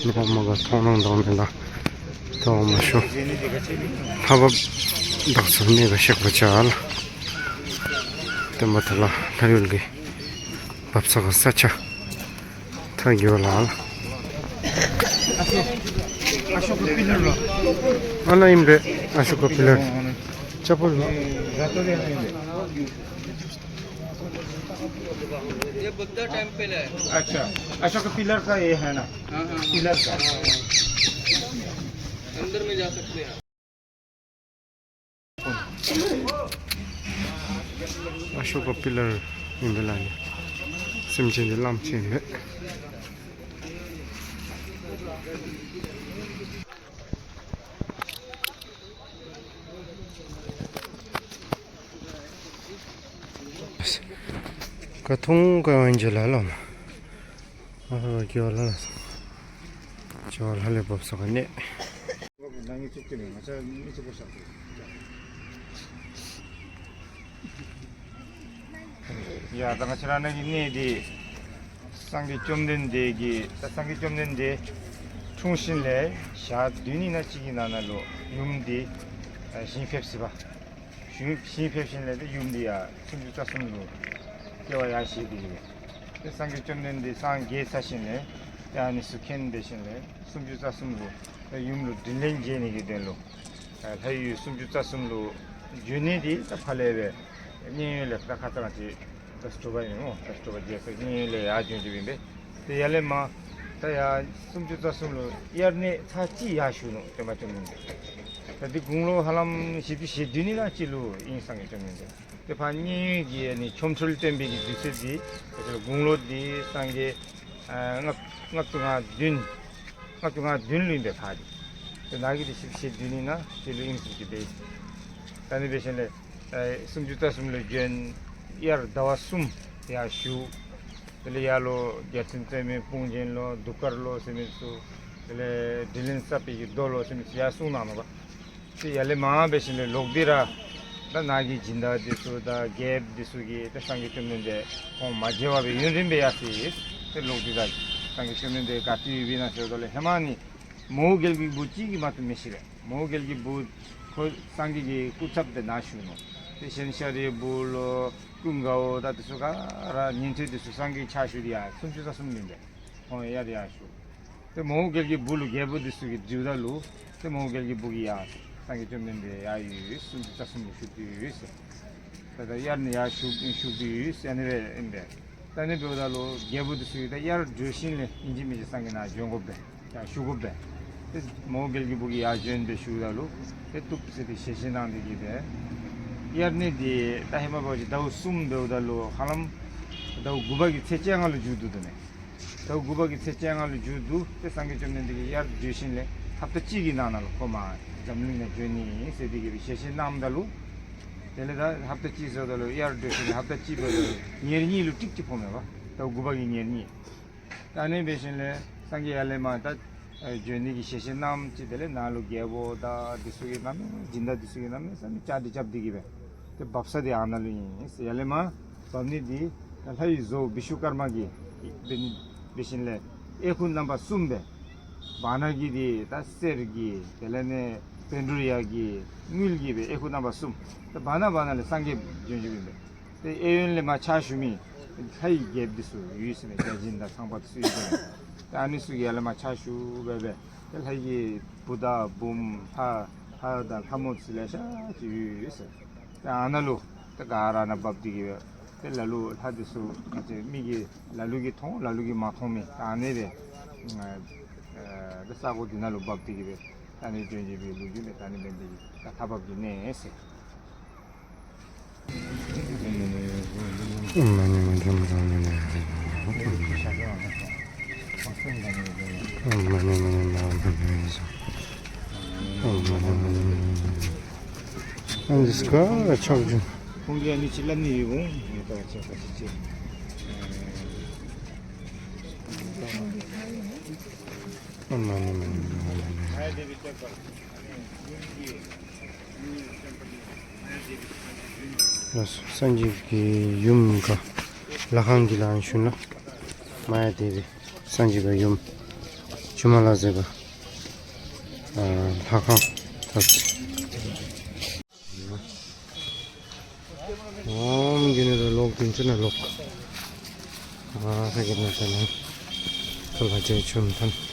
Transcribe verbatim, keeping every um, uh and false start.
ནི་ཧོ་མ་ག་མཐོང་སྣང་དང་མེད་ལ། ཏེ་འོ་མ་ཤོ་ལྷ་བབས་དག་ཚུ་ནི་ག་ཤེག་པ་ཅ་ལ། ཏེ་མ་ཐ་ལ་ལྷ་ཡུལ་གྱི་བབས་ས་ག་ས་ཆ་ཐ་གི་ཝ་ལ་ལ། ཨ་ལ་ཨིན་པས། ཨ་ཤོ་ཀ་པི་ལར་ཅ་པོ་ལ། ये बुद्धा टेम्पल है। अच्छा, अशोक पिलर का ये है ना? हाँ, हाँ, हाँ। पिलर का। हाँ, हाँ। अंदर में जा सकते हैं। ཨ་ཤོ་ཀ་པི་ལར་ཨིན་པས་ལ་ནི། སེམས་ཅན་འདི་ལམ་ཅིག་ཨིན་པས། ཀ་ཐུང་ཀ་ཝན་ཇི་ལ་ལོ་མ། ཨ་ཧོ་ཀྱི་ཝ་ལ་ལ། ཀྱི་ཝ་ལ་ལས་བབས་ས་ག་ནི། ཡ་ད་ང་བཅས་ར་ནཱ་གི་གནས་འདི་སངས་རྒྱས་བཅོམ་ལྡན་འདས་ཀྱི་ད་སངས་རྒྱས་བཅོམ་ལྡན་འདས་འཁྲུངས་ཞིནམ་ལས་ཞག་བདུན་ཨིན་ན་གཅིག་གི་ནང་ན་ལུ་ཡུམ་འདི་ཨ་ཞིང་ཕེབས་ཟེར་བ། ཞིང་ཞིང་ཕེབས་ཞིནམ་ལས་ཏེ་ཡུམ་འདི་ཡར་སུམ་ཅུ་རྩ་གསུམ་ལུ་སྐྱེ་བ་ཡར་བཞེས་ཏེ་གི་སྦེ། ཏེ་སངས་རྒྱས་བཅོམ་ལྡན་འདས་སངས་རྒྱས་ཚར་ཞིནམ་ལས་ཏེ་ཨ་ནི་ཚུ་མཁྱེན་འབད་ཞིནམ་ལས་སུམ་ཅུ་རྩ་གསུམ་ལུ་ཏེ་ཡུམ་ལུ་དྲིན་ལན་འཇལ་ནི་གི་དོན་ལུ་ཨ་ལྷ་ཡུལ་སུམ་ཅུ་རྩ་གསུམ་ལུ་བྱོན་ནི་འདི་ད་ཕར་ལས་སྦེ་མཉན་ཡོད་ལས་ད་ཁ་ཙ་ང་བཅས་ད་དྲོ་པ་ཨིན་ནོ། ད་དྲོ་པ་རྒྱས་སུ་མཉན་ཡོད་ལས་ཡར་བྱོན་ཅི་ཨིན་པས། ཏེ་ཡར་ལས་མར་ད་ཡར་སུམ་ཅུ་རྩ་གསུམ་ལུ་དབྱར་གནས་ཚར་གཅིག་ཡར་བཞུགས་ནུག་སྟོན་པ་བཅོམ་ལྡན་འདས། ད་འདི་དགུང་ལོ་ཧ་ལམ་བཞི་བཅུ་ཞེ་བདུན་ཨིན་ན་ཅིག་ལུ་ཨིན་སངས་རྒྱས་བཅོམ་ལྡན་འདས། ཏེ་ཕར་མཉན་ཡོད་ཀྱི་ཨ་ནི་ཆོ་འཕྲུལ་སྟོན་པའི་གི་དུས་ཚོད་འདི་ད་དགུང་ལོ་འདི་སངས་རྒྱས་ཨ་ལྔ་ལྔ་བཅུ་ང་བདུན་ལྔ་བཅུ་ང་བདུན་ལུ་ཨིན་པས་ཕར་འདི། ཏེ་ནཱ་གི་འདི་བཞི་བཅུ་ཞེ་བདུན་ཨིན་ན་ཅིག་ལུ་ཨིན་ཟེར་གི་སྦེ། ད་ཨ་ནི་འབད་ཞིནམ་ལས་ཨེ་སུམ་ཅུ་རྩ་གསུམ་ལུ་བྱོན། དབྱར་ཟླ་བ་གསུམ་ཡར་བཞུགས། དེ་ལས་ཡར་ལུ་རྒྱལ་བཙུན་རྩེ་མོའི་དཔུང་ཅན་ལོ་གདུགས་དཀར་ལོ་ཟེར་མི་ཚུ། དེ་ལས་དྲིན་ལན་གསབ་པའི་གི་མདོ་ལོ་ཟེར་མི་ཚུ་ཡར་གསུངས་གནང་ནུག་པ། ཏེ་ཡར་ལས་མར་འབད་ཞིནམ་ལས་ལོག་སྟེ་ར་ད་ནཱ་གི་སྦྱིན་བདག་འདི་ཚུ་དང་རྒྱལཔོ་འདི་ཚུ་གིས་ད་སངས་རྒྱས་བཅོམ་ལྡན་འདས་ཁོང་མ་མཇལ་བར་སྦེ་ཡུན་རིངམོ་སྦེ་ཡར་སོ་ཡི། ཏེ་ལོག་སྟེ་ད་སངས་རྒྱས་བཅོམ་ལྡན་འདས་ག་ཏེ་ཡོདཔ་ཨིན་ན་ཟེརཝ་ད་ལུ་ཧེ་མ་ནི་མོའུ་འགལ་གྱི་བུ་གཅིག་གིས་མ་གཏོགས་མི་ཤེས་པས། མོའུ་འགལ་གྱི་བུ་ཁོ་སངས་རྒྱས་ཀྱི་སྐུ་ཚབ་སྦེ་ནཱ་བཞུགས་ནུག། ཏེ་གཞན་ཤཱ་རིའི་བུ་ལོ་ཀུན་དགའ་བོ་ད་འདི་ཚུ་ག་ར་ཉན་ཐོས་འདི་ཚུ་སངས་རྒྱས་ཕྱག་ཞུ་སྟེ་ཡར་སུམ་ཅུ་རྩ་གསུམ་ལུ་ཨིན་པས། ཁོང་ཡར་ཡར་བཞུགས། ཏེ་མོའུ་འགལ་གྱི་བུ་ལུ་རྒྱལ་པོ་འདི་ཚུ་གིས་དྲིཝ་ད་ལུ་ཏེ་མོའུ་འགལ་གྱི་བུ་གིས་ཡར་སངས་རྒྱས་བཅོམ་ལྡན་འདས་ཡར་ཡོད་སུམ་ཅུ་རྩ་གསུམ་ལུ་བཞུགས་ཏེ་ཡོད་ཟེར། ད་ད་དབྱར་ནི་ཡར་བཞུགས་བཞུགས་ཏེ་ཡོད་ཟེར་ཨ་ནི་སྦེ་ཨིན་པས། ད་ཨ་ནི་འབདཝ་ད་ལུ་རྒྱལ་པོ་འདི་ཚུ་གིས་ད་དབྱར་གྲོལ་ཞིནམ་ལས་ཨིན་ཅི་མིན་ཅི་སངས་རྒྱས་ནཱ་བྱོན་དགོ་པས། ཡར་བཞུགས་དགོ་པས། ཏེ་མོའུ་འགལ་གྱི་བུ་གིས་ཡར་བྱོན་སྦེ་བཞུགསཔ་ད་ལུ་ཏེ་བཏུབ་ཟེར་ཏེ་ཞལ་བཞེས་གནང་སྟེ་གི་སྦེ། དབྱར་གནས་འདི་ད་ཧེ་མ་འབད་བ་ཅིན་ཟླཝ་གསུམ་འབདཝ་ད་ལུ་ཧ་ལམ་ཟླཝ་དགུ་པ་གི་ཚེས་བཅོ་ལྔ་ལུ་མཇུག་བསྡུ་དོ་མས། ཟླཝ་དགུ་པ་གི་ཚེས་བཅོ་ལྔ་ལུ་མཇུག་བསྡུ། ཏེ་སངས་རྒྱས་བཅོམ་ལྡན་འདས་ཀྱིས་དབྱར་གྲོལ་ཞིནམ་ལས་ཧབ་ཏ་གཅིག་གི་ནང་ན་ལུ་ཁོ་མར་འཛམ་གླིང་ནང་བྱོན་ནི་ཟེར་ཏེ་གི་སྦེ་ཞལ་བཞེས་གནངམ་ད་ལུ། དེ་ལས་ད་ཧབ་ཏ་གཅིག་ཟེརཝ་ད་ལུ་དབྱར་གྲོལ་ཞིནམ་ལས་ཧབ་ཏ་གཅིག་འབདཝ་ད་ལུ་ཉེར་གཉིས་ལུ་ཏིག་ཅིག་ཕོགཔ་མས་པ། ཟླཝ་དགུ་པ་གི་ཉེར་གཉིས། ད་ཨ་ནི་འབད་ཞིནམ་ལས་སངས་རྒྱས་ཡར་ལས་མར་ད་ཨེ་བྱོན་ནི་གི་ཞལ་བཞེས་གནངམ་ཅིག། དེ་ལས་ནཱ་ལུ་རྒྱལ་པོ་དང་འདི་ཚུ་གིས་གནམ་མེད་སྦྱིན་བདག་འདི་ཚུ་གིས་གནམ་མེད་ས་མེད་བཅའ་སྒྲིག་རྐྱབ་སྟེ་གི་སྦེ་ཏེ་འབབ་ས་འདི་ཨ་ནཱ་ལུ་ཨིན་ཟེར། ཡར་ལས་མར་འབབ་ནི་འདི་ད་ལྷ་ཡི་བཟོ་བི་ཤུ་ཀརྨ་གིས་འབད་ནི་འབད་ཞིནམ་ལས་ཨེ་ཁུ་རྣམ་པ་གསུམ་སྦེ་བར་ན་གི་འདི་ད་གསེར་གྱི་དེ་ལས་ནི་པཎ་གྲུབ་ཡ་གི་དངུལ་གྱི་སྦེ་ཨེ་ཁུ་རྣམ་པ་གསུམ། ད་བར་ན་བར་ན་ལས་སངས་རྒྱས་བྱོན་བྱོནམ་ཨིན་པས། ཏེ་གཡས་གཡོན་ལས་མར་ཕྱག་ཞུ་མི་ལྷ་ཡི་རྒྱལཔོ་འདི་ཚུ་ཡོད་ཟེར་མས། བརྒྱ་བྱིན་དང་ཚངས་པ་འདི་ཚུ་ཡོད་ཟེར་མས། ཏེ་ཨ་ནི་ཚུ་གིས་ཡར་ལས་མར་ཕྱག་ཞུ་སྦེ་སྦེ་ཏེ་ལྷ་ཡི་བུ་དང་བུམོ་ལྷ་ལྷ་དང་ལྷ་མོ་འདི་ཚུ་ལེ་ཤ་ཅིག་ཡོད་ཟེར། ཏེ་ཨ་ནཱ་ལུ་ཏེ་ག་ར་ནཱ་འབབ་སྟེ་གི་སྦེ་ཏེ་ལ་ལུ་ལྷ་འདི་ཚུ་ང་བཅས་མིག་གིས་ལ་ལུ་གིས་མཐོང་ལ་ལུ་གིས་མ་མཐོང་མི་ད་ཨ་ནི་སྦེ་ཨ་ཏེ་ས་གོ་འདི་ནང་ལུ་འབབ་སྟེ་གི་སྦེ་ད་ཨ་ནི་བྱོན་བྱོནམ་སྦེ་ལོ་རྒྱུས་སྦེ་ད་ཨ་ནི་སྦེ་འདི་ད་ཐར་བབས་ཀྱི་གནས་ཟེར། ཨ་འདི་སྐ་ཆག་ཅིག། ཁོང་གིས་ཨ་ནི་ཅིག་སླབ་ནི་ཡོད་འོང་། ངེ་ད་ཆག་པ་ཅིག་ཅིག། ཨ་མ་ནི་མ་ནི་མ་ནི་མ་ནི། ལགས་སོ། སངས་རྒྱས་ཀྱི་ཡུམ་ག་ལྷ་ཁང་གི་ལང་ཤུལ་ལུ་མ་ཡ་དེ་སྦེ་སངས་རྒྱས་པའི་ཡུམ་ ཤུལ་མ་ལ་ཟེར་བ། ཨ་ལྷ་ཁང་ཐབས་ཨོམ་གི་ནི་ལོག་དིན་ཅི་ན་ལོག། ཨ་ཧ་གི་ན་ཏེ་ན་ཁ་ལ་ཇེ་ཆུམ་ཐན།